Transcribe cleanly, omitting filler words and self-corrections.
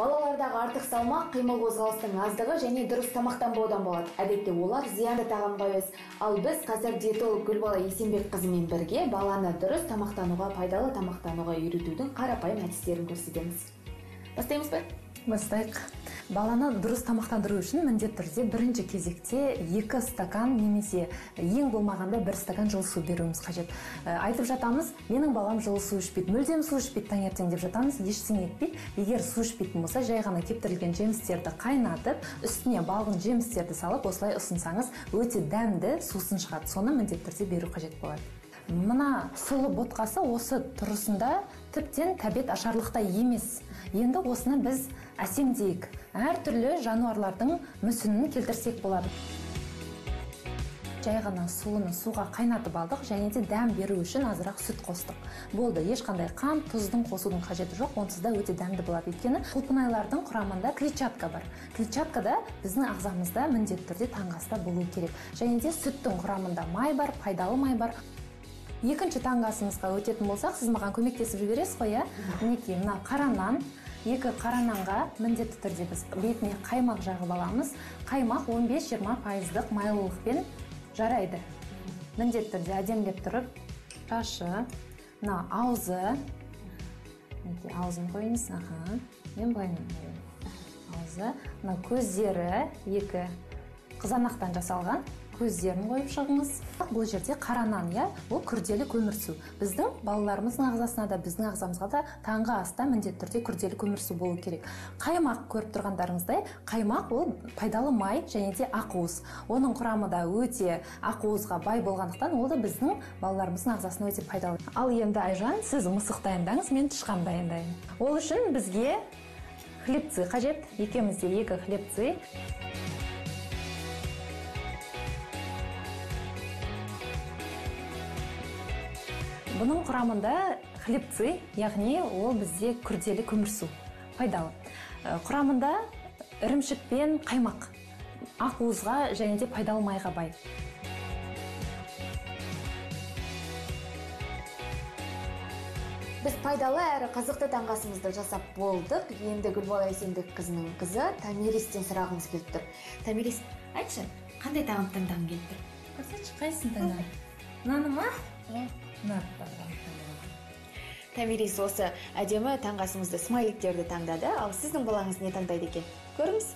Балалардағы артық салмақ, қимыл қозғалыстың аздығы және дұрыс тамақтанбаудан болады. Әдетте олар зиянды тағамға әуес. Ал біз қазір диетолог Гүлбала Есенбекқызымен бірге баланы дұрыс тамақтануға, пайдалы тамақтануға үйретудің қарапайым әдістерін көрсетеміз. Бастаймыз ба? Бастайық. Баланы дұрыс тамақтандыру үшін міндетті түрде бірінші кезекте 2 стакан немесе ең болмағанда 1 стакан жылы су беруіміз қажет. Айтып жатамыз, менің балам жылы су ішпейді, мүлдем су ішпейді таңертең деп жатамыз, ештеңе етпейді. Егер су ішпейтін болса, жай ғана кептірілген жемістерді қайнатып, үстіне балғын жемістерді салып, осылай ұсынсаңыз, өте дәмді сусын шығады. Соны міндетті түрде беру қажет болады. Мына сұлы ботқасы осы тұрысында тіптен тәбет ашарлықтай емес. Енді осыны біз әсемдейік. Әртүрлі жануарлардың мүсінін келтірсек болады. Жай ғана сұлыны суға қайнатып алдық және де дәм беру үшін азырақ сүт қостық. Болды, ешқандай қант, тұздың қосудың қажеті жоқ, онсыз да өте дәмді болады. Өйткені құлпынайлардың құрамында клетчатка бар. Клетчатка да біздің ағзамызда міндетті түрде таңғы аста болу керек. Және де сүттің құрамында май бар, пайдалы май бар. Екінші таңғы асымызға өтетін болсақ, сіз маған көмектесіп жібересіз ғой, иә? Мінекей, мына қара нан, 2 қара нанға міндетті түрде біз бетіне қаймақ жағып аламыз. Қаймақ 15-20% майлылықпен жарайды. Міндетті түрде әдемілеп тұрып, шашы, мына аузы, мінекей аузын қойыңыз, аха, мен былай қояйын. Аузы, мына көздері 2 қызанақтан жасалған. Көздерін қойып шығыңыз. Бұл жерде қара нан, иә, ол күрделі көмірсу. Біздің балаларымыздың ағзасына да, біздің ағзамызға да таңғы аста міндетті түрде күрделі көмірсу болу керек. Қаймақ көріп тұрғандарыңыздай, қаймақ ол пайдалы май және де ақуыз. Оның құрамы да өте ақуызға бай болғандықтан, ол да біздің балаларымыздың ағзасына өте пайдалы. Ал енді Айжан, сіз мысық дайындаңыз, мен тышқан дайындайын. Ол үшін бізге хлебцы қажет. Екеумізде 2 хлебцы. Бұның құрамында хлебцы, яғни ол бізде күрделі көмірсу, пайдалы. Құрамында ірімшік пен қаймақ, ақуызға және де пайдалы майға бай. Біз пайдалы әрі қызықты таңғы асымызды жасап болдық. Енді Гүлбала Есенбекқызының қызы Томиристен сұрағымыз келіп тұр. Томирис, айтшы, қандай тағам таңдағың келіп тұр? Көрсетші, қайсысын таңдадың? Мынаны ма? Иә. Томирис осы әдемі таңғы асымызды, смайликтерді таңдады. Ал сіздің балаңыз не таңдайды екен? Көріңіз.